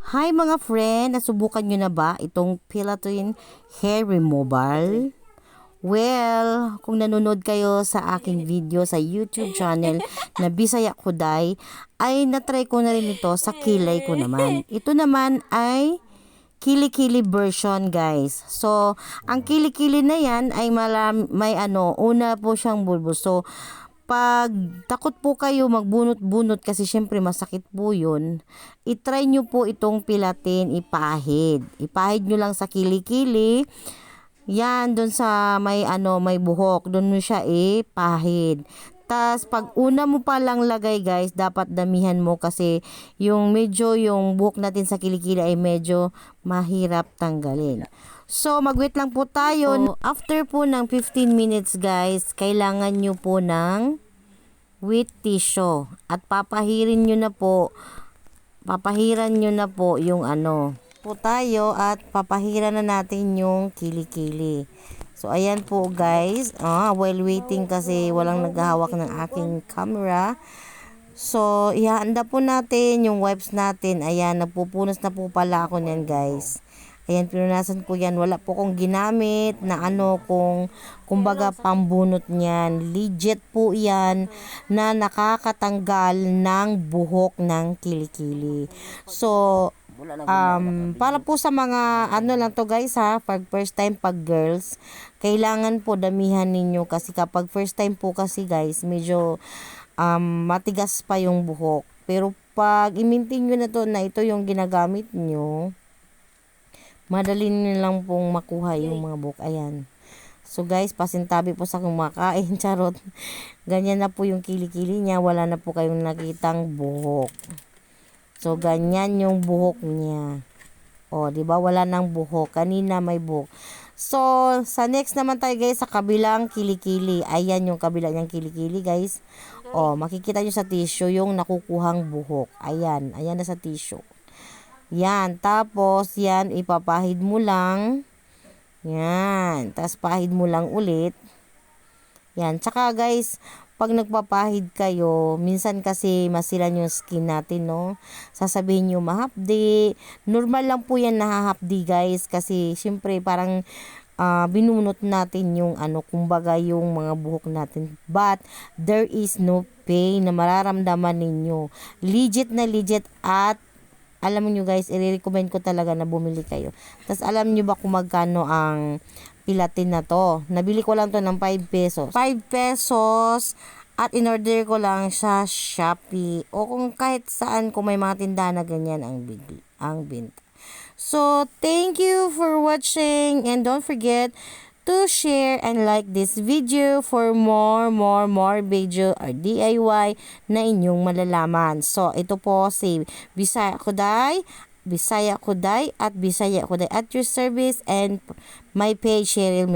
Hi mga friend, nasubukan nyo na ba itong Pilatin Hair Removal? Well, kung nanonood kayo sa aking video sa YouTube channel na Bisaya Kuday, ay natry ko na rin ito sa kilay ko naman. Ito naman ay kili-kili version guys. So, ang kili-kili na yan ay una po siyang bulbos. So, pag takot po kayo magbunot-bunot kasi syempre masakit po yun, itry nyo po itong Pilatin ipahid. Ipahid nyo lang sa kilikili. Yan, dun sa may buhok. Dun mo siya ipahid. Tas pag una mo pa lang lagay guys, dapat damihan mo kasi yung buhok natin sa kilikili ay medyo mahirap tanggalin. So, mag-wait lang po tayo. So, after po ng 15 minutes guys, kailangan nyo po ng wet tissue. At papahiran nyo na po yung po tayo at papahiran na natin yung kilikili. So, ayan po guys. While waiting kasi walang naghahawak ng aking camera. So, ihanda po natin yung wipes natin. Ayan, nagpupunas na po pala ako niyan guys. Ayan, pinunasan ko yan. Wala po kong ginamit na kumbaga pambunot niyan. Legit po yan na nakakatanggal ng buhok ng kilikili. So, para po sa mga lang to guys pag first time pag girls, kailangan po damihan ninyo kasi kapag first time po kasi guys, medyo matigas pa yung buhok. Pero pag i-maintain nyo na to na ito yung ginagamit nyo, madali nyo lang pong makuha yung mga buhok. Ayan. So guys, pasintabi po sa kumakain. Charot. Ganyan na po yung kilikili niya. Wala na po kayong nakitang buhok. So ganyan yung buhok niya. O, di ba? Wala nang buhok. Kanina may buhok. So, sa next naman tayo guys, sa kabilang kilikili. Ayan yung kabila niyang kilikili guys. O, makikita nyo sa tissue yung nakukuhang buhok. Ayan. Ayan na sa tissue. Yan, tapos yan ipapahid mo lang. Yan, tapos pahid mo lang ulit. Yan, tsaka guys, pag nagpapahid kayo, minsan kasi masilan yung skin natin, no? Sasabihin nyo mahapdi. Normal lang po yan nahahapdi guys, kasi syempre parang binunot natin yung kumbaga yung mga buhok natin. But there is no pain na mararamdaman ninyo. Legit na legit at alam niyo guys, i-recommend ko talaga na bumili kayo. Tapos alam niyo ba kung magkano ang Pilatin na to? Nabili ko lang to ng 5 pesos. 5 pesos at in-order ko lang sa Shopee o kung kahit saan kung may mga tindahan na ganyan ang binta. So, thank you for watching and don't forget to share and like this video for more video or DIY na inyong malalaman. So, ito po si Bisaya Kuday at your service and my page Cheryl